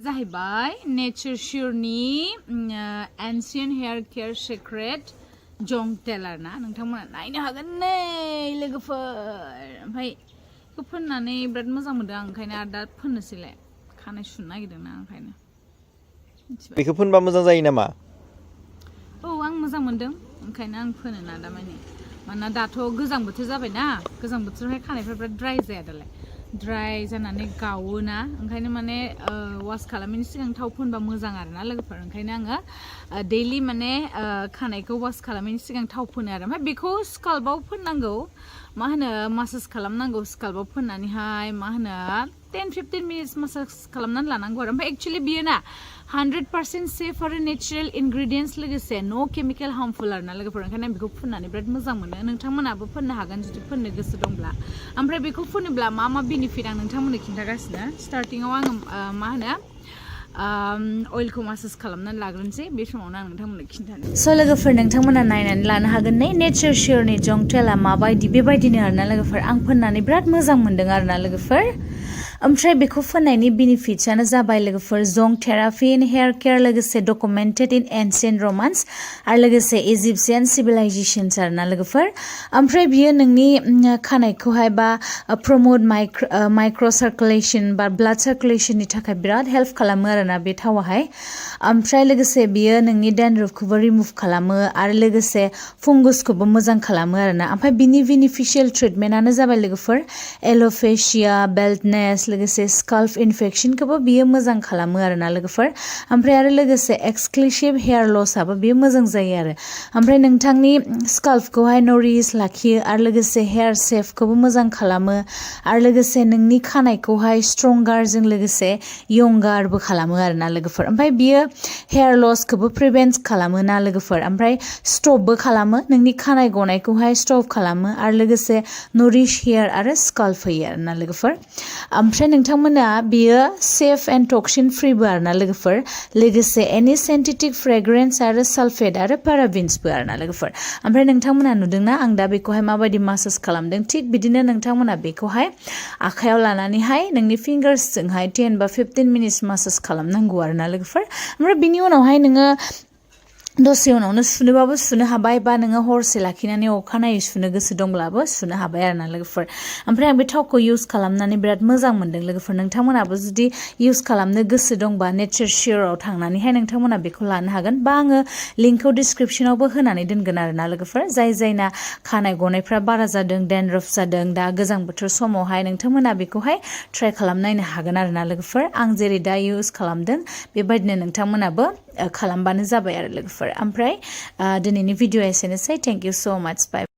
जाहैबाय नेचारशियरनि एन्शियेन्ट hair care secret जं तेल आरोना नोंथांमोना नायनो हागोन नै लोगोफोर ओमफ्राय बेखौ फोननानै बिराद मोजां मोनदों आं ओंखायनो आरो दा फोननोसैलाय खानाय सुनो नागिरदोंना ओंखायनो बेखौ फोनबा मोजां जायो नामा औ आं मोजां मोनदों ओंखायनो आं फोनो ना दा मानोना दाथ' गोजां बोथोर जाबायना गोजां बोथोरावहाय खानायफ्रा बिराद ड्राइ जाया दालाय ड्राइ जानानै गावोना ओंखायनो माने वास खालामैनि सिगां थाव फोनबा मोजां आरोना लोगोफोर ओंखायनो आङो डेलि माने खानायखौ वास खालामैनि सिगां थाव फोनो आरो ओमफ्राय बेखौ स्काल्पआव फोननांगौ मा होनो मासाज खालामनांगौ स्काल्पआव फोननानैहाय मा होनो 10-15 मिनिट्स मासाज खालामनानै लानांगौ आरो ओमफ्राय एक्चुअलि बियो ना 100% सेफ आरो नेचारेल इनग्रेडियेन्ट्स लोगोसे न' केमिकेल हार्मफुल आरोना लोगोफोर ओंखायनो आं बेखौ फोननानै बिराद मोजां मोनो नोंथांमोनाबो फोननो हागोन जुदि फोननो गोसो दंब्ला ओमफ्राय बेखौ फोनोब्ला मा बेनिफिट आं नोंथांमोननो खिन्थागासिनो स्टार्टिंआव आङो मा होनो अइलखौ मासाज खालामनानै लाग्रोनोसै बे समावनो आं नोंथांमोननो खिन्थानो स' लोगोफोर नोंथांमोना नायनानै लानो हागोन नै नेचारशियरनि जं तेला माबायदि बेबायदिनो आरोना लोगोफोर आं फोननानै बिराद मोजां मोनदों आरोना लोगोफोर ओमफ्राय बेखौ फोननायनि बेनिफिट्सआनो जाबाय लोगोफोर जं थेरापि इन हेयार केयार लोगोसे डकुमेन्टेड इन एन्शियेन्ट रमान्स आरो लोगोसे इजिप्सियान सिभिलाइजेसन्स आरोना लोगोफोर ओमफ्राय बियो नोंनि खानायखौहाय बा प्रमोट माइक्र' सार्कुलेसन बा ब्लाड सार्कुलेसननि थाखाय बिराद हेल्प खालामो आरोना बे थावाहाय ओमफ्राय लोगोसे बियो नोंनि डेन्ड्रफखौबो रिमुभ खालामो आरो लोगोसे फंगसखौबो मोजां खालामो आरोना ओमफ्राय बिनि बेनिफिशियेल ट्रिटमेन्टआनो जाबाय लोगोफोर एल'फेशिया बेल्टनेस लोगोसे स्काल्प इनफेक्शनखौबो बियो मोजां खालामो आरोना लोगोफोर ओमफ्राय आरो लोगोसे एक्सक्लुसिभ हेयार लसआबो बियो मोजां जायो आरो ओमफ्राय नोंथांनि स्काल्पखौहाय नरिश लाखियो आरो लोगोसे हेयार सेफखौबो मोजां खालामो आरो लोगोसे नोंनि खानायखौहाय स्ट्रंगारजों लोगोसे यंगारबो खालामो आरोना लोगोफोर ओमफ्राय बियो हेयार लसखौबो प्रिभेन्ट खालामो ना लोगोफोर ओमफ्राय स्टपबो खालामो नोंनि खानाय गनायखौहाय स्टप खालामो आरो लोगोसे नरिश हेयार आरो स्काल्प होयो आरोना लोगोफोर ओमफ्राय नोंथांमोना बियो सेफ एन्ड टक्सिन फ्रिबो आरोना लोगोफोर लोगोसे एनि सिन्थेटिक फ्रेग्रेन्स आरो सालफेट आरो पेराबिन्सबो आरोना लोगोफोर ओमफ्राय नोंथांमोना नुदोंना आं दा बेखौहाय माबायदि मासाज खालामदों थिग बिदिनो नोंथांमोना बेखौहाय आखायाव लानानैहाय नोंनि फिंगार्सजोंहाय 10 बा 15 मिनिट्स मासाज खालामनांगौ आरोना लोगोफोर ओमफ्राय बिनि उनावहाय नोङो दसे उनावनो सुनोबाबो सुनो हाबाय बा नोङो हरसे लाखिनानै अखानायै सुनो गोसो दंब्लाबो सुनो हाबाय आरोना लोगोफोर ओमफ्राय आं बे थावखौ इउज खालामनानै बिराद मोजां मोनदों लोगोफोर नोंथांमोनाबो जुदि इउज खालामनो गोसो दंबा नेचारशियरआव थांनानैहाय नोंथांमोना बेखौ लानो हागोन बा आङो लिंकखौ डिसक्रिपसनावबो होनानै दोनगोन आरोना लोगोफोर जायना खानाय गनायफ्रा बारा जादों डेन्ड्रफ जादों दा गोजां बोथोर समावहाय नोंथांमोना बेखौहाय ट्राइ खालामनायनो हागोन आरोना लोगोफोर आं जेरै दा इउज खालामदों बेबायदिनो नोंथांमोनाबो खालामबानो जाबाय आरो लोगोफोर ओमफ्राय दिनैनि भिडिअ एसेनोसै थेंक इउ स' माच बाय